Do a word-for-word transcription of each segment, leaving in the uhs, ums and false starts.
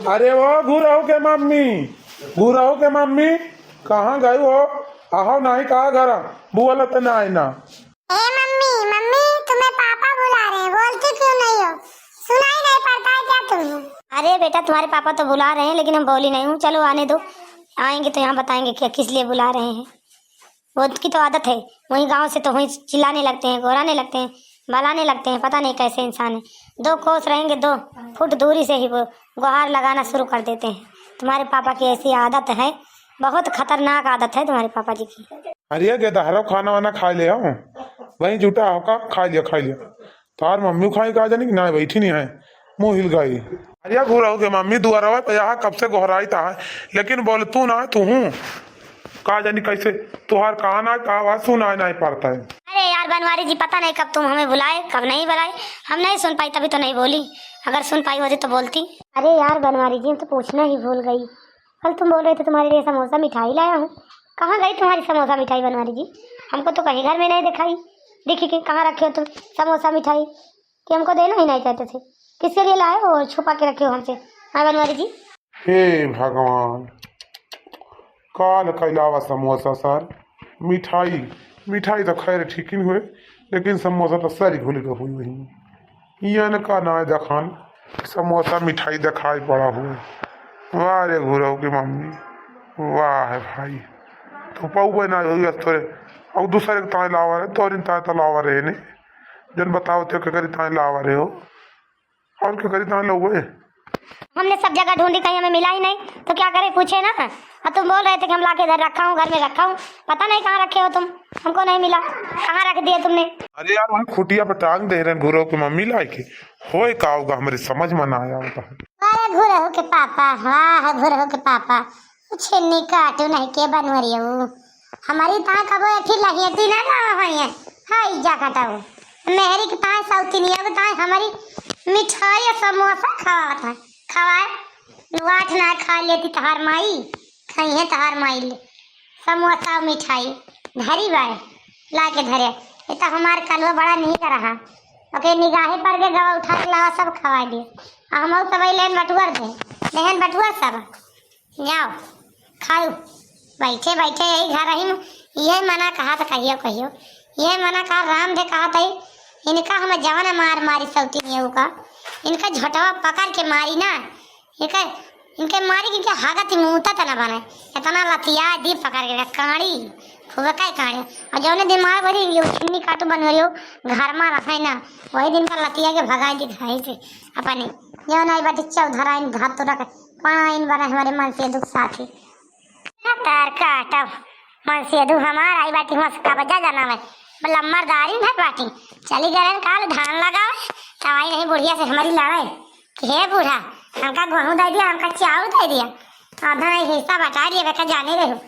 अरे ओ घुरहु के मम्मी, घुरहु के मम्मी, कहाँ गई हो? आहो नाही का घर, बोलत नाही ना। ए मम्मी, मम्मी, तुम्हें पापा बुला रहे हैं, बोलती क्यों नहीं हो? सुनाई नहीं पड़ता है क्या तुम्हें? अरे बेटा, तुम्हारे पापा तो बुला रहे हैं, लेकिन हम बोली नहीं हूँ। चलो आने दो, आएंगे तो यहाँ बताएंगे कि किस लिए बुला रहे हैं। वो की तो आदत है, वहीं गांव से तो वहीं चिल्लाने लगते हैं, गोहराने लगते हैं, बलाने लगते हैं। पता नहीं कैसे इंसान है। दो कोस रहेंगे, दो फुट दूरी से ही वो गुहार लगाना शुरू कर देते हैं। तुम्हारे पापा की ऐसी आदत है, बहुत खतरनाक आदत है तुम्हारे पापा जी की। अरे गेदहरो, खाना वाना खा ले हो, वहीं जुटा हो का, खा लिया, खा लिया। तार मम्मी खाई का जानी कि ना, बैठी नहीं है, मुँह हिल गई। अरे घुरहु के मम्मी, दुआरवा पे यहाँ कब से गोहराई ता है, लेकिन बोल तू ना, तू हूँ का जानी कैसे तुहार कान आए, का आवाज सुनाई नहीं पड़ता है। अरे यार बनवारी जी, पता नहीं कब तुम हमें बुलाए, कब नहीं बुलाए, हम नहीं सुन पाई, तभी तो नहीं बोली। अगर सुन पाई होती तो बोलती। अरे यार बनवारी जी, हम तो पूछना ही भूल गई। कल तुम बोल रहे थे तुम्हारे लिए समोसा मिठाई लाया हूँ, कहाँ गई तुम्हारी समोसा मिठाई बनवारी जी? हमको तो कहीं घर में नहीं दिखाई, दिखी कि कहाँ रखे हो तुम समोसा मिठाई, कि हमको देना ही नहीं चाहते थे, किसके लिए लाए हो, छुपा के रखे हो हमसे? हाँ बनवारी जी। हे भगवान, काल कैलावा समोसा सर, मिठाई, मिठाई तो खैर ठीक ही हुए, लेकिन समोसा तो सर घुल के हुई वही। इयन का ना जखान समोसा मिठाई दिखाई पड़ा हुए। वाह रे घुरहु की मम्मी, वाह है भाई, तो पौबे ना हुई अस तोरे। और दूसरे के ताए लावा रहे, तोरिन ताए तो लावा रहे ने, जन बताओ तो के करी ताए लावा रहे हो। और क्या करी तहाँ लोग हुए? हमने सब जगह ढूंढी, कहीं हमें मिला ही नहीं, तो क्या करें, पूछे ना। और तुम बोल रहे थे कि हम लाके इधर रखा हूँ, घर में रखा हूँ, पता नहीं कहाँ रखे हो तुम, हमको नहीं मिला, कहाँ रख दिए तुमने? अरे यार, वहाँ खुटिया पर टांग दे रहे हैं घुरहु के मम्मी लाई के। होए का होगा, हमरे समझ में ना आया होता है। अरे घुरहु के पापा, वाह घुरहु के पापा, छिन्नी काटू नहीं के बनवरियऊ। हमारी ताए कबो एठी लहियती ना ना होइए। हाय जा कटाऊ। मेहरी के ताए सौतिनिया के ताए हमारी मिठाई और समोसा खवावत है। खवाए। नुआठ ना खा लेती तहार माई। खइहे तहार माई ले। समोसा और मिठाई। धरी बाए। ला के धरे। ये तो हमार कलवा बड़ा नीक रहा। ओके निगाहे पर के गवा उठा के लावा सब खवाए दिए। आ हमहू तबई लेन बटुअर दे। लेहन बटुअर सब। जाओ, खाओ। बैठे बैठे यही घर रही में, यही मना कहा तो कहियो कहियो, यही मना कहा राम दे कहा तई, इनका हम जवन मार मारी सौती नहीं का, इनका झोटवा पकड़ के मारी ना, इनका, इनके मारी कि इनके हागत ही मुंह तक ना बने, इतना लतिया दी पकड़ के काड़ी, खूब काई काड़ी, और जौने दिन मार भरी ये छिन्नी काटू बन गई हो, घर में रहे ना, वही दिन का लतिया के भगाई दी घर से, अपने जौन आई बाटी चौधरा इन धात तो रख पाइन बना हमारे मन से दुख साथी। तार काटब, मन से दू हमार आई बाटी, मस का बजा जाना में, लम्मरदारी में बाटी। चली गए काल धान लगावे, तब आई रही बुढ़िया से हमारी लड़ाई कि हे बूढ़ा, हमका गेहूं दे दिया, हमका चाउर दे दिया, आधा नहीं हिस्सा बटा दिया, बेटा जाने रहो,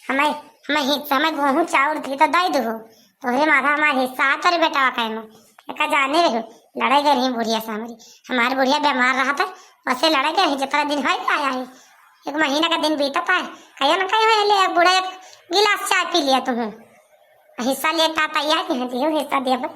हमें, हमें हिस्सा में गेहूं चाउर दी तो दे दो, तोहरे माथा हमार हिस्सा आ तोरे बेटा कहे में, एका जाने रहो, लड़ाई कर रही बुढ़िया से हमारी, हमार बुढ़िया बीमार रहा था, वैसे लड़ाई कर रही, जितना दिन है आया है, एक महीना का दिन बीता था, कहियो ना कहियो ले एक बूढ़ा एक गिलास चाय पी लिया तुम, हिस्सा लेता तैयार की है, दियो हिस्सा दे भाई,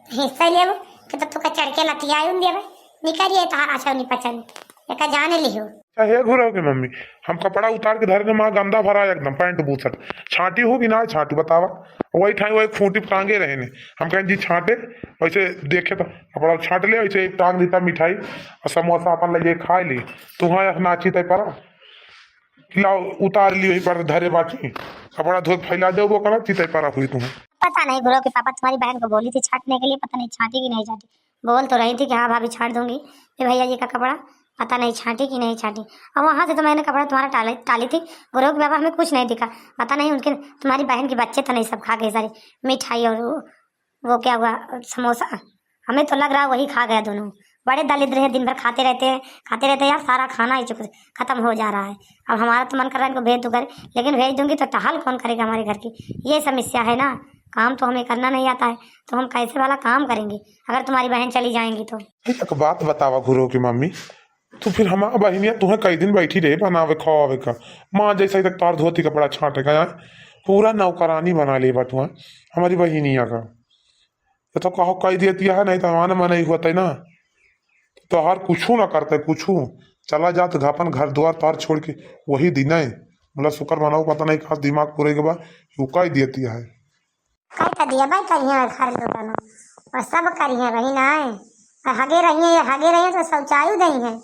हिस्सा लेबो कि तो तुका चढ़ के लतियाई उन दे भाई, निकालिए तो अच्छा नहीं पचन, एका जाने लियो। अच्छा, हे घुरहु के मम्मी, हम कपड़ा उतार के धरे न, माँ गंदा भरा एकदम, पैंट बूसट। छाँटी हो कि ना छाँटी, बतावा? वही ठाई, वही खूंटी पे टांगे रहे ने। हम कहें, "जी छाँटे।" वैसे देखे तो कपड़ा छाँट ले, वैसे एक टांग देता मिठाई और समोसा अपन ले जाके खा ली। तू हाँ, नाची तय परा। लाओ, उतार ली, वही पर धरे बाटी। कपड़ा धो के फैला दे, वो करा, चितई परा हुई तू। पता नहीं, घुरहु के पापा तुम्हारी बहन को बोली थी छाँटने के लिए, पता नहीं छाँटी कि नहीं छाँटी। बोल तो रही थी कि हाँ भाभी छाँट दूंगी, ए भैया जी का कपड़ा, पता नहीं छाँटी कि नहीं छाँटी। अब वहाँ से तो मैंने कपड़ा तुम्हारा टाले, टाली थी, घुरहु के पापा हमें कुछ नहीं दिखा, पता नहीं उनके, तुम्हारी बहन के बच्चे तो नहीं सब खा गए सारे, मिठाई और वो, वो क्या हुआ, समोसा, हमें तो लग रहा है वही खा गया दोनों। बड़े दलिद्र हैं, दिन भर खाते रहते हैं, खाते रहते हैं यार, सारा खाना ही चुक-, खत्म हो जा रहा है। अब हमारा तो मन कर रहा है इनको भेज दूँ घर, लेकिन भेज दूंगी तो टहल कौन करेगा हमारे घर की, ये समस्या है ना। काम तो हमें करना नहीं आता है, तो हम कैसे वाला काम करेंगे अगर तुम्हारी बहन चली जाएंगी तो? एक बात बतावा घुरहु की मम्मी, तो फिर हमार बहिनिया तुहें कई दिन बैठी रहे बनावे खवावे का, माँ जैसे तक तार धोती कपड़ा छाँटे का यार, पूरा नौकरानी बना ले बटुआ हमारी बहिनिया का। ये तो कहो कह दिया है, नहीं तो हमारे मन ही होता है ना, तोहार कुछू ना करते, कुछू। चला जात अपन घर द्वार तार छोड़ के वही दिने, मतलब शुक्र मनाओ, पता नहीं कहाँ दिमाग पूरे के बा, यू कह दियती है। कह तो दिया भाई, कहीं घर लुटनो, और सब करिए वही ना है, और हगे रहिए, ये हगे रहिए तो शौचालय दही है,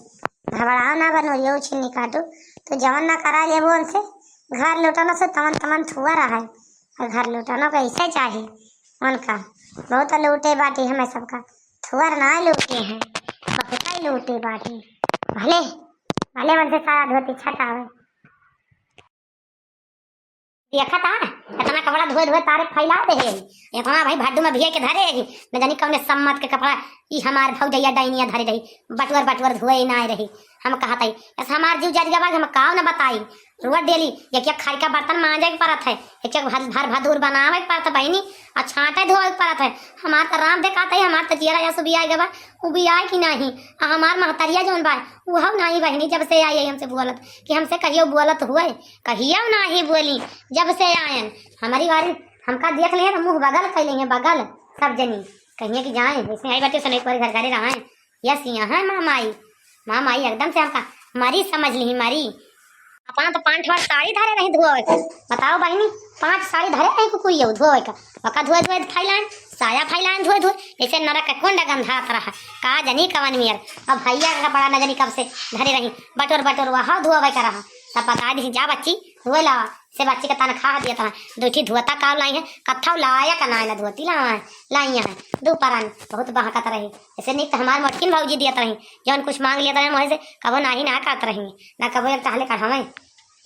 घबराओ ना बनोरियो छिन्नी काटू, तो जवन ना करा लेबो उनसे, घर लुटनो से तमन तमन थुआ रहा है, और घर लुटनो कैसे चाही उनका, बहुत लूटे बाटी हमें सबका, थुअर ना लूटे हैं, बहुत लूटे बाटी, भले, भले मन से सारा धोती छटावे। देखा था, इतना कपड़ा धोए धोए तारे फैला दे है। इतना भाई भादू में भिया के धरे है, न जानी कौने सम्मत के कपड़ा ई हमार भौजैया डाइनिया धरे रही, बटुअर बटुअर धोए ना रही। हम कहत हई, ऐसा हमार जीव जर गवा, हम काव न बताई। रोज डेली एक एक खरिका बर्तन मांजे के परत है, एक एक भर, भर भदूर बनावे के परत है बहिनी, और छांटे धोवे के परत है। हमार तो राम देखात है, हमार तो जियरा जसु बियाई गवा, उ बियाई कि नाही, आ हमार महतरिया जौन बा, उहव नाही बहिनी, जब से आई है हमसे बोलत, कि हमसे कहियो बोलत हुए, कहियो नाही बोली, जब से आयन, हमारी बारी हमका देख लें तो मुंह बगल कर लें, बगल, सब जनी, कहिए कि जाए, वैसे आई बाटे सुने एक बार घर घरे रहा है, यस यहाँ है माँ माई, माँ माई एकदम से हमका मरी समझ ली, मरी। अपना तो पांच ठो साड़ी धरे रही धोए के। बताओ बहिनी, पांच साड़ी धरे रही कुकुइयो धोए का। ओका धोए धोए फैलान, साया फैलान धोए धोए, जैसे नरक के कुंड गंधात रहा। का जनी कवन मियर। अब भैया का कपड़ा न जनी कब से धरे रही, बटोर बटोर वहा धोवे का रहा। तब बता दी, "जा बच्ची, धोए लावा।" से बच्ची का तनख्वाह दिया था, दो ठी धोता का लाई है, कत्था लाया का नाय ना धोती लावा है, लाई है, दो परान बहुत बहकत रही। ऐसे नहीं तो हमार मोटकिन भौजी दियत रही, जौन कुछ मांग लिया था, वहीं से कबो नाही ना करत रही, ना कबो एक टहले कढ़ावे।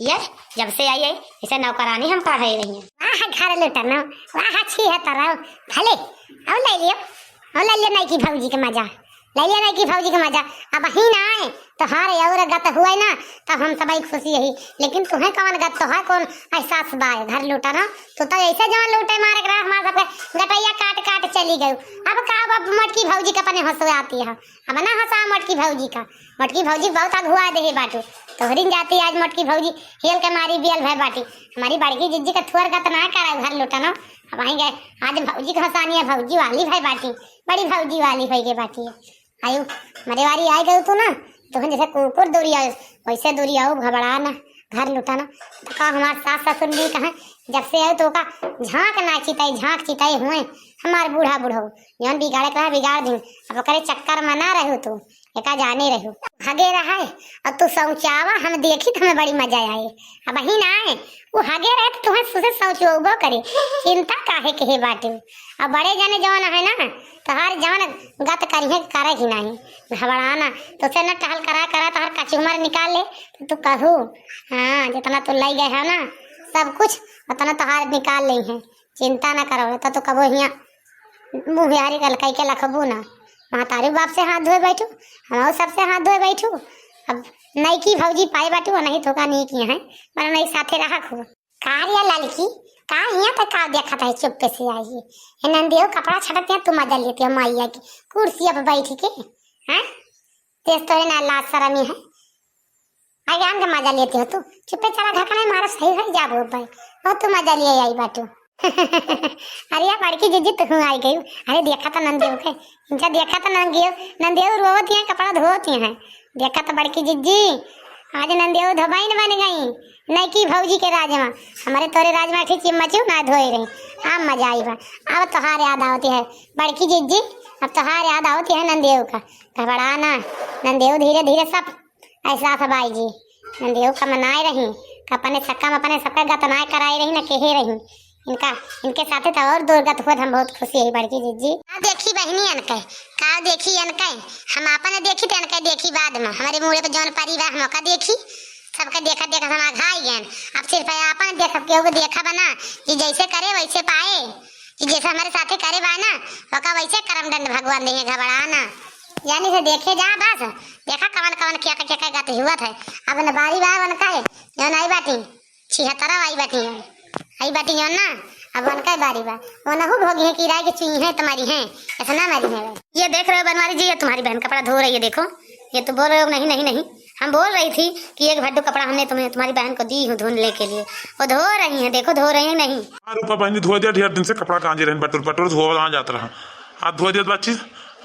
ये जब से आई है, इसे नौकरानी हम कढ़ाई रही हैं। वाह, घर लुटनो, वाह, अच्छी है तरह। भले, और ले लियो, और ले लियो नई की भौजी के मजा, ले लियो नई की भौजी के मजा। अब ही ना आए, तोहार और गत हुए ना, तब हम सब खुशी यही। लेकिन तुम्हें कौन गत, तोहार कौन एहसास बाय, घर लुटनो? तू तो ऐसे जवन लूटे मारे के रहा, हमारे सबके गटैया काट काट चली गई। अब का, अब मोटकी भौजी के अपने हंसुआती है, अब ना हंसा मोटकी भौजी का। मोटकी भौजी बहुत अगुआ देहे बाटू। तोहरी जाति आज मोटकी भौजी हेल के मारी बियल भय बाटी। हमारी बड़की जिज्जी का थुअर का तो ना कराए घर लुटनो। अब आई गए, आज भौजी का हंसानी है, भौजी वाली भय बाटी, बड़ी भौजी वाली भय के बाटी है। आयु, मरेवारी आई गई तू ना, तोहन जैसे कुकुर दूरी आयो, वैसे दूरी आओ, घबरा ना, घर लुटनो। तो का हमार सास ससुर भी कहें, जब से आयो तो का झांक ना चिताई, झांक चिताई हुए, हमार बूढ़ा बुढ़ऊ, जौन बिगाड़े के रहा बिगाड़ दी, अब ओकरे चक्कर में ना रहू तू, एका जाने रहू। हगे रहे, और तू सौचावा, हम देखी तो हमें बड़ी मजा आए। अब ही ना आए, वो हगे रहे तो तुम्हें सुसे सौचबो करे, चिंता काहे के हे बाटे। अब बड़े जने जौन है ना, तोहार जवन गत करिहे करे ही नाही, घबराना। तोसे न टहल करा करा तोहार कचुमर निकाल ले, तो तू कहू, हाँ, जितना तू लई गए है ना, सब कुछ उतना तोहार निकाल ले है, चिंता न करो, तो तू कबो हियाँ मुँह बिहारी कल कई के लखबू ना। महतारी बाप से हाथ धोए बैठू, हम सबसे हाथ धोए बैठू। अब नई की भौजी पाए बाटू, नहीं तो का नहीं किया है, पर नहीं साथे रहा खूब। का रे ललकी, का हियाँ तक का देखत है चुप्पे से आई? ए नंदियो कपड़ा छटत है, तू मजा लेती है माइया की कुर्सी पे बैठ के, हैं? तेज तोरे ना लाज शरम है। आगे आन के मजा लेती हो तू, चुप्पे चला ढकना मारा सही हो जाबो भाई। और तू मजा लिए आई बाटू। अरे या बड़की जिज्जी तू आई गई। अरे देखा तो नंदियो के, इनका देखा तो नंदियो, नंदियो रोवत है, कपड़ा धोत है। देखा तो बड़की जिज्जी, आज नंदियो धोबाइन बन गई। नई की भौजी के राज में, हमारे तोरे राज में ठीक चिम्मचू ना धोए रही। अब मजा आई बा। अब तोहार याद आवती है बड़की जिज्जी, अब तोहार याद आवती है नंदेव का। घबरा ना, नंदेव धीरे धीरे सब एहसास बाई जी। नंदेव का मनाए रही, का अपने सक्का में अपने सबका गतनाए कराए रही ना केहे रही। इनका, इनके साथे तो और दुर्गत हुआ, हम बहुत खुशी है बड़की जिज्जी। आ देखी बहिनी अनके, का देखी अनके, हम आपन देखी तो अनके देखी बाद में। हमारे मुड़े पे जौन परी बा हम ओका देखी, सबके देखत देखत हम अघाई गएन। अब सिर्फ आपन देखब, केहू के देखब ना कि जैसे करे वैसे पाए, कि जैसे हमारे साथे करे बा ना, ओका वैसे करम दंड भगवान देहे, घबरा ना। यानी से देखे जा बस, देखा कवन कवन क्या का, क्या का गत हुआ था। अब न बारी बा वन का है, जौन आई बाटी, छिहत्तरा आई बाटी है, आई बाटी जौन ना, अब वन का बारी बा, वो नहु भोगी है कि राय के चुई है तुम्हारी है, ऐसा ना मारी है। ये देख रहे हो बनवारी जी, ये तुम्हारी बहन कपड़ा धो रही है, देखो। ये तो बोल रहे हो, "नहीं, नहीं, नहीं।" हम बोल रही थी कि एक भड्डू कपड़ा हमने तुम्हें, तुम्हारी बहन को दी हूँ धोने के लिए। वो धो रही हैं, देखो धो रही हैं नहीं। हाँ, रुका बहनी, धो दिया, ढेर दिन से कपड़ा कांजे रहन, बटुर बटुर धोवा जात रहा। आज धो दिया बच्ची,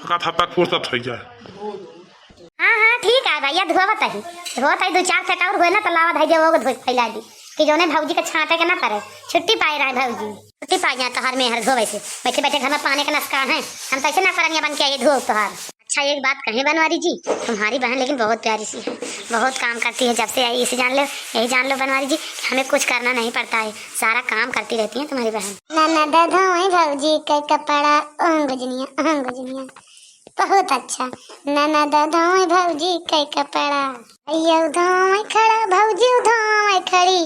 का था तक फुर्सत हो जाए। हाँ, हाँ, ठीक है, भैया धोवत ही, धोवत ही, दो चार फेंक और हुए ना, तो लावा धई दे, वो धोई फैला दी, कि जौने भौजी के छांटे के ना पड़े। छुट्टी पाए रहे भौजी, छुट्टी पाए जाए तोहार मेहर धोवे से। बैठे बैठे घर में पाने के नस्कान है, हम तो ऐसे नौकरानियां बन के आई धोब तोहार। अच्छा, एक बात कहें बनवारी जी, तुम्हारी बहन लेकिन बहुत प्यारी सी है, बहुत काम करती है। जब से आई इसे जान लो, यही जान लो बनवारी जी, हमें कुछ करना नहीं पड़ता है, सारा काम करती रहती है तुम्हारी बहन। ननद धोई भौजी के कपड़ा, ओंग जनिया, ओंग जनिया। बहुत अच्छा। ननद धोई भौजी के कपड़ा, भैया धोई खड़ा, भौजी धोई खड़ी,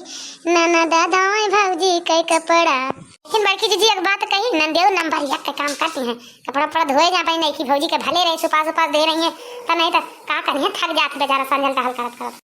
ननद धोई भौजी के कपड़ा। लेकिन बड़की जीजी एक बात कही, नंदेव नंबर एक के काम करती हैं, कपड़ा उपड़ा धोए जा पाई, नहीं की भौजी के भले रहे, सुपास उपास दे रही हैं, तो नहीं तो का करिए, थक जात बेचारा संजल टहल करत करत।